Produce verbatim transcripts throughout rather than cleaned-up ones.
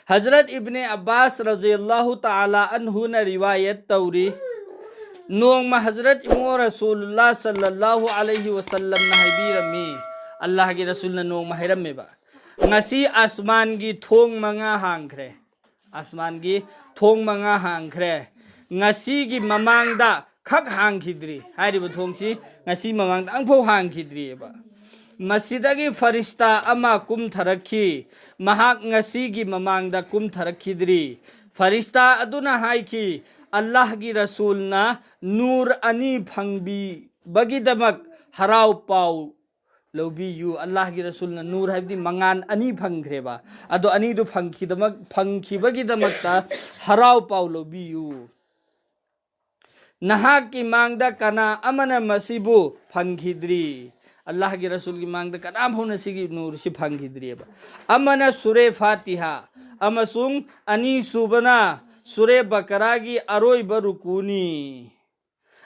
ꯍꯖꯔꯠ ꯏꯕꯅꯦ ꯑꯕꯥꯁ ꯔꯖꯤꯌꯜꯂꯥꯍꯨ ꯇꯥꯂꯥ ꯑꯟꯍꯨꯅ ꯔꯤꯋꯥꯌꯠ ꯇꯧꯔꯤ, ꯅꯣꯡꯃ ꯍꯖꯔꯠ ꯏꯃꯣ ꯔꯁꯨꯜꯂꯥ ꯁꯜꯂꯜꯂꯥꯍꯨ ꯑꯂꯩꯍꯤ ꯋꯁꯜꯂꯝꯅ ꯍꯥꯏꯕꯤꯔꯝꯃꯤ, ꯑꯜꯂꯥꯍꯒꯤ ꯔꯁꯨꯜꯅ ꯅꯣꯡꯃ ꯍꯥꯏꯔꯝꯃꯦꯕ, "ꯉꯁꯤ ꯑꯁꯃꯥꯟꯒꯤ ꯊꯣꯡ ꯃꯉꯥ ꯍꯥꯡꯈ꯭ꯔꯦ, ꯑꯁꯃꯥꯟꯒꯤ ꯊꯣꯡ ꯃꯉꯥ ꯍꯥꯡꯈ꯭ꯔꯦ, ꯉꯁꯤꯒꯤ ꯃꯃꯥꯡꯗ ꯈꯛ ꯍꯥꯡꯈꯤꯗ꯭ꯔꯤ"꯫ ꯍꯥꯏꯔꯤꯕ ꯊꯣꯡꯁꯤ ꯉꯁꯤ ꯃꯃꯥꯡꯗ ꯑꯃꯐꯥꯎ ꯍꯥꯡꯈꯤꯗ꯭ꯔꯤꯑꯕ꯫ "ꯃꯁꯤꯗꯒꯤ ꯐꯔꯤꯁꯇꯥ ꯑꯃ ꯀꯨꯝꯊꯔꯛꯈꯤ, ꯃꯍꯥꯛ ꯉꯁꯤꯒꯤ ꯃꯃꯥꯡꯗ ꯀꯨꯝꯊꯔꯛꯈꯤꯗ꯭ꯔꯤ꯫ ꯐꯔꯤꯁꯇꯥ ꯑꯗꯨꯅ ꯍꯥꯏꯈꯤ, 'ꯑꯜꯂꯥꯍꯒꯤ ꯔꯁꯨꯜꯅ ꯅꯨꯔ ꯑꯅꯤ ꯐꯪꯕꯤꯕꯒꯤꯗꯃꯛ ꯍꯔꯥꯎ ꯄꯥꯎ ꯂꯧꯕꯤꯌꯨ꯫ ꯑꯜꯂꯥꯍꯒꯤ ꯔꯁꯨꯜꯅ ꯅꯨꯔ ꯍꯥꯏꯕꯗꯤ ꯃꯉꯥꯜ ꯑꯅꯤ ꯐꯪꯈ꯭ꯔꯦꯕ, ꯑꯗꯣ ꯑꯅꯤꯗꯨ ꯐꯪꯈꯤꯗꯃꯛ-, ꯐꯪꯈꯤꯕꯒꯤꯗꯃꯛꯇ ꯍꯔꯥꯎ ꯄꯥꯎ ꯂꯧꯕꯤꯌꯨ꯫ ꯅꯍꯥꯛꯀꯤ ꯃꯥꯡꯗ ꯀꯅꯥ ꯑꯃꯅ ꯃꯁꯤꯕꯨ ꯐꯪꯈꯤꯗ꯭ꯔꯤ꯫ ꯑꯜꯂꯥꯍꯒꯤ ꯔꯁꯨꯜꯒꯤ ꯃꯥꯡꯗ ꯀꯅꯥ ꯐꯥꯎꯅ ꯁꯤꯒꯤ ꯅꯨꯔꯁꯤ ꯐꯪꯈꯤꯗ꯭ꯔꯤꯑꯕ꯫ ꯑꯃꯅ ꯁꯨꯔꯦ ꯐꯥꯇꯤꯍꯥ ꯑꯃꯁꯨꯡ ꯑꯅꯤꯁꯨꯕꯅ ꯁꯨꯔꯦ ꯕꯀꯔꯥꯒꯤ ꯑꯔꯣꯏꯕ ꯔꯨꯀꯨꯅꯤ꯫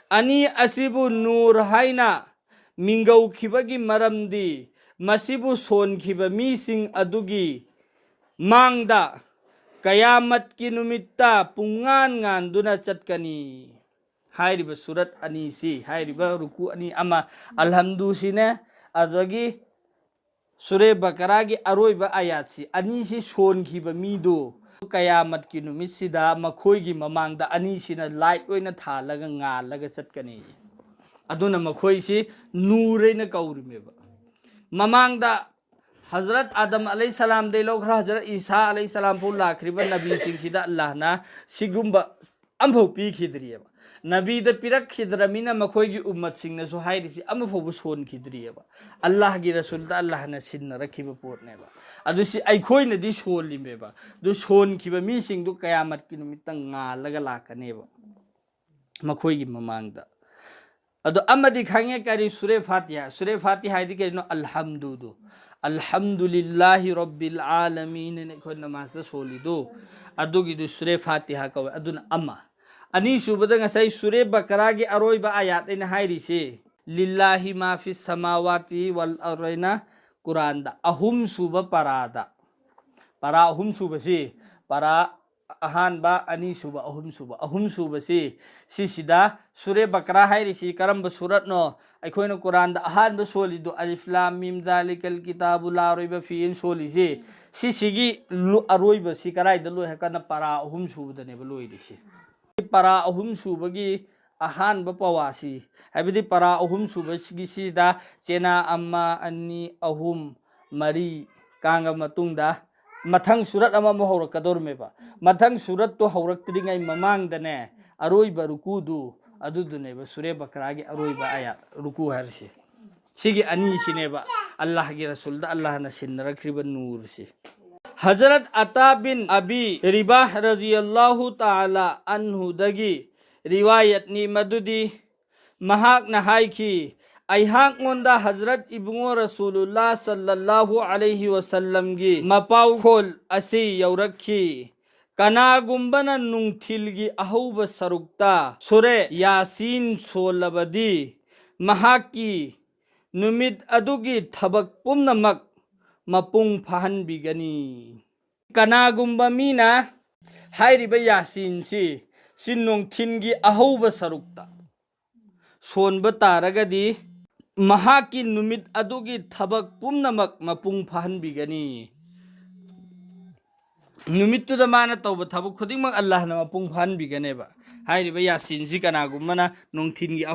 ꯑꯅꯤ ꯑꯁꯤꯕꯨ ꯅꯨꯔ ꯍꯥꯏꯅ ꯃꯤꯡꯒꯧꯈꯤꯕꯒꯤ ꯃꯔꯝꯗꯤ ꯃꯁꯤꯕꯨ ꯁꯣꯟꯈꯤꯕ ꯃꯤꯁꯤꯡ ꯑꯗꯨꯒꯤ ꯃꯥꯡꯗ ꯀꯌꯥꯃꯠꯀꯤ ꯅꯨꯃꯤꯠꯇ ꯄꯨꯡꯉꯥꯟ ꯉꯥꯟꯗꯨꯅ ꯆꯠꯀꯅꯤ"꯫ ꯍꯥꯏꯔꯤꯕ ꯁꯨꯔꯠ ꯑꯅꯤꯁꯤ, ꯍꯥꯏꯔꯤꯕ ꯔꯨꯀꯨ ꯑꯅꯤ, ꯑꯃ ꯑꯜꯍꯝꯗꯨꯁꯤꯅꯦ, ꯑꯗꯨꯗꯒꯤ ꯁꯨꯔꯦ ꯕꯀꯔꯥꯒꯤ ꯑꯔꯣꯏꯕ ꯑꯌꯥꯠꯁꯤ, ꯑꯅꯤꯁꯤ ꯁꯣꯟꯈꯤꯕ ꯃꯤꯗꯨ ꯀꯌꯥꯃꯠꯀꯤ ꯅꯨꯃꯤꯠꯁꯤꯗ ꯃꯈꯣꯏꯒꯤ ꯃꯃꯥꯡꯗ ꯑꯅꯤꯁꯤꯅ ꯂꯥꯏꯠ ꯑꯣꯏꯅ ꯊꯥꯜꯂꯒ ꯉꯥꯜꯂꯒ ꯆꯠꯀꯅꯤ꯫ ꯑꯗꯨꯅ ꯃꯈꯣꯏꯁꯤ ꯅꯨꯔ ꯍꯥꯏꯅ ꯀꯧꯔꯤꯃꯦꯕ꯫ ꯃꯃꯥꯡꯗ ꯍꯖꯔꯠ ꯑꯥꯗꯝ ꯑꯂꯩ ꯁꯂꯥꯝꯗꯩ ꯂꯧꯈ꯭ꯔ ꯍꯖꯔꯠ ꯏꯁꯥ ꯑꯂꯩ ꯁꯂꯥꯝ ꯐꯥꯎ ꯂꯥꯛꯈ꯭ꯔꯤꯕ ꯅꯕꯤꯁꯤꯡꯁꯤꯗ ꯑꯜꯂꯥꯍꯅ ꯁꯤꯒꯨꯝꯕ ꯑꯝꯐꯥꯎ ꯄꯤꯈꯤꯗ꯭ꯔꯤꯑꯕ꯫ ꯅꯕꯤꯗ ꯄꯤꯔꯛꯈꯤꯗ꯭ꯔꯃꯤꯅ ꯃꯈꯣꯏꯒꯤ ꯎꯝꯃꯠꯁꯤꯡꯅꯁꯨ ꯍꯥꯏꯔꯤꯁꯤ ꯑꯃꯐꯥꯎꯕ ꯁꯣꯟꯈꯤꯗ꯭ꯔꯤꯑꯕ꯫ ꯑꯜꯂꯥꯍꯒꯤ ꯔꯁꯨꯜꯗ ꯑꯜꯂꯥꯍꯅ ꯁꯤꯟꯅꯔꯛꯈꯤꯕ ꯄꯣꯠꯅꯦꯕ꯫ ꯑꯗꯨ ꯁꯤ ꯑꯩꯈꯣꯏꯅꯗꯤ ꯁꯣꯜꯂꯤꯃꯦꯕ꯫ ꯑꯗꯨ ꯁꯣꯟꯈꯤꯕ ꯃꯤꯁꯤꯡꯗꯨ ꯀꯌꯥꯃꯠꯀꯤ ꯅꯨꯃꯤꯠꯇ ꯉꯥꯜꯂꯒ ꯂꯥꯛꯀꯅꯦꯕ ꯃꯈꯣꯏꯒꯤ ꯃꯃꯥꯡꯗ꯫ ꯑꯗꯣ ꯑꯃꯗꯤ ꯈꯪꯉꯦ, ꯀꯔꯤ? ꯁꯨꯔꯦ ꯐꯥꯇꯤꯍꯥ꯫ ꯁꯨꯔꯦ ꯐꯥꯇꯤꯍꯥ ꯍꯥꯏꯗꯤ ꯀꯔꯤꯅꯣ? ꯑꯜꯍꯝꯗꯨꯗꯨ꯫ "ꯑꯜꯍꯝꯗꯨꯂꯤꯜꯂꯥꯍꯤ ꯔꯣꯕꯤꯜ ꯑꯥꯂꯃꯤꯟ" ꯍꯥꯏꯅ ꯑꯩꯈꯣꯏ ꯅꯃꯥꯖꯇ ꯁꯣꯜꯂꯤꯗꯨ, ꯑꯗꯨꯒꯤꯗꯨ ꯁꯨꯔꯦ ꯐꯥꯇꯤꯍꯥ ꯀꯧꯋꯦ꯫ ꯑꯗꯨꯅ ꯑꯃ꯫ ꯑꯅꯤꯁꯨꯕꯗ ꯉꯁꯥꯏ ꯁꯨꯔꯦ ꯕꯀꯔꯥꯒꯤ ꯑꯔꯣꯏꯕ ꯑꯌꯥꯠ ꯑꯩꯅ ꯍꯥꯏꯔꯤꯁꯤ, "ꯂꯤꯜꯂꯥꯍꯤ ꯃꯥ ꯐꯤꯁ ꯁꯃꯥꯋꯥꯇꯤ ꯋꯜ ꯑꯔꯗ" ꯍꯥꯏꯅ ꯀꯨꯔꯥꯟꯗ ꯑꯍꯨꯝꯁꯨꯕ ꯄꯔꯥꯗ ꯄꯔꯥ ꯑꯍꯨꯝ ꯁꯨꯕꯁꯤ, ꯄꯔꯥ ꯑꯍꯥꯟꯕ, ꯑꯅꯤꯁꯨꯕ, ꯑꯍꯨꯝꯁꯨꯕ, ꯑꯍꯨꯝꯁꯨꯕꯁꯤ, ꯁꯤꯁꯤꯗ ꯁꯨꯔꯦ ꯕꯀꯔꯥ ꯍꯥꯏꯔꯤꯁꯤ ꯀꯔꯝꯕ ꯁꯨꯔꯠꯅꯣ? ꯑꯩꯈꯣꯏꯅ ꯀꯨꯔꯥꯟꯗ ꯑꯍꯥꯟꯕ ꯁꯣꯜꯂꯤꯗꯣ, "ꯑꯂꯤꯐ ꯂꯥꯝ ꯃꯤꯝ ꯖꯥꯂꯤꯀꯜ ꯀꯤꯇꯥꯕꯨ ꯂꯥ ꯔꯣꯏꯕ ꯐꯤ" ꯑꯅ ꯁꯣꯜꯂꯤꯁꯤ, ꯁꯤꯁꯤꯒꯤ ꯂꯣ-, ꯑꯔꯣꯏꯕꯁꯤ ꯀꯔꯥꯏꯗ ꯂꯣꯏ ꯍꯥꯏ ꯀꯥꯟꯗ ꯄꯔꯥ ꯑꯍꯨꯝ ꯁꯨꯕꯗꯅꯦꯕ ꯂꯣꯏꯔꯤꯁꯤ꯫ ꯄꯔꯥ ꯑꯍꯨꯝ ꯁꯨꯕꯒꯤ ꯑꯍꯥꯟꯕ ꯄꯋꯥꯁꯤ, ꯍꯥꯏꯕꯗꯤ ꯄꯔꯥ ꯑꯍꯨꯝ ꯁꯨꯕꯁꯤꯒꯤꯁꯤꯗ ꯆꯦꯅꯥ ꯑꯃ, ꯑꯅꯤ, ꯑꯍꯨꯝ, ꯃꯔꯤ ꯀꯥꯡꯉ ꯃꯇꯨꯡꯗ ꯃꯊꯪ ꯁꯨꯔꯠ ꯑꯃꯃꯨꯛ ꯍꯧꯔꯛꯀꯗꯧꯔꯝꯃꯦꯕ꯫ ꯃꯊꯪ ꯁꯨꯔꯠꯇꯨ ꯍꯧꯔꯛꯇ꯭ꯔꯤꯉꯩ ꯃꯃꯥꯡꯗꯅꯦ, ꯑꯔꯣꯏꯕ ꯔꯨꯀꯨꯗꯨ, ꯑꯗꯨꯗꯨꯅꯦꯕ ꯁꯨꯔꯦ ꯕꯀꯔꯥꯒꯤ ꯑꯔꯣꯏꯕ ꯑꯥꯌꯥꯠ, ꯔꯨꯀꯨ ꯍꯥꯏꯔꯤꯁꯦ꯫ ꯁꯤꯒꯤ ꯑꯅꯤꯁꯤꯅꯦꯕ ꯑꯜꯂꯥꯍꯒꯤ ꯔꯁꯨꯜꯗ ꯑꯜꯂꯥꯍꯅ ꯁꯤꯟꯅꯔꯛꯈ꯭ꯔꯤꯕ ꯅꯨꯔꯁꯤ꯫ ꯍꯖꯔꯠ ꯑꯇꯥ ꯕꯤꯟ ꯑꯕꯤ ꯔꯤꯕꯥꯍ ꯔꯖꯤꯌꯜꯂꯥꯍꯨ ꯇꯥꯂꯥ ꯑꯟꯍꯨꯗꯒꯤ ꯔꯤꯋꯥꯌꯠꯅꯤ, ꯃꯗꯨꯗꯤ ꯃꯍꯥꯛꯅ ꯍꯥꯏꯈꯤ, "ꯑꯩꯍꯥꯛꯉꯣꯟꯗ ꯍꯖꯔꯠ ꯏꯕꯨꯡꯉꯣ ꯔꯁꯨꯂꯨꯜꯂꯥ ꯁꯜꯂꯜꯂꯥꯍꯨ ꯑꯂꯩꯍꯤ ꯋꯁꯜꯂꯝꯒꯤ ꯃꯄꯥꯎꯈꯣꯜ ꯑꯁꯤ ꯌꯧꯔꯛꯈꯤ, ꯀꯅꯥꯒꯨꯝꯕꯅ ꯅꯨꯡꯊꯤꯜꯒꯤ ꯑꯍꯧꯕ ꯁꯔꯨꯛꯇ ꯁꯨꯔꯦ ꯌꯥꯁꯤꯟ ꯁꯣꯜꯂꯕꯗꯤ, ꯃꯍꯥꯛꯀꯤ ꯅꯨꯃꯤꯠ ꯑꯗꯨꯒꯤ ꯊꯕꯛ ꯄꯨꯝꯅꯃꯛ ꯃꯄꯨꯡ ꯐꯥꯍꯟꯕꯤꯒꯅꯤ"꯫ ꯀꯅꯥꯒꯨꯝꯕ ꯃꯤꯅ ꯍꯥꯏꯔꯤꯕ ꯌꯥꯁꯤꯟꯁꯤ, ꯁꯤ ꯅꯨꯡꯊꯤꯟꯒꯤ ꯑꯍꯧꯕ ꯁꯔꯨꯛꯇ ꯁꯣꯟꯕ ꯇꯥꯔꯒꯗꯤ, ꯃꯍꯥꯛꯀꯤ ꯅꯨꯃꯤꯠ ꯑꯗꯨꯒꯤ ꯊꯕꯛ ꯄꯨꯝꯅꯃꯛ ꯃꯄꯨꯡ ꯐꯥꯍꯟꯕꯤꯒꯅꯤ꯫ ꯅꯨꯃꯤꯠꯇꯨꯗ ꯃꯥꯅ ꯇꯧꯕ ꯊꯕꯛ ꯈꯨꯗꯤꯡꯃꯛ ꯑꯜꯂꯥꯍꯅ ꯃꯄꯨꯡ ꯐꯥꯍꯟꯕꯤꯒꯅꯦꯕ꯫ ꯍꯥꯏꯔꯤꯕ ꯌꯥꯁꯤꯟꯁꯤ ꯀꯅꯥꯒꯨꯝꯕꯅ ꯅꯨꯡꯊꯤꯟꯒꯤ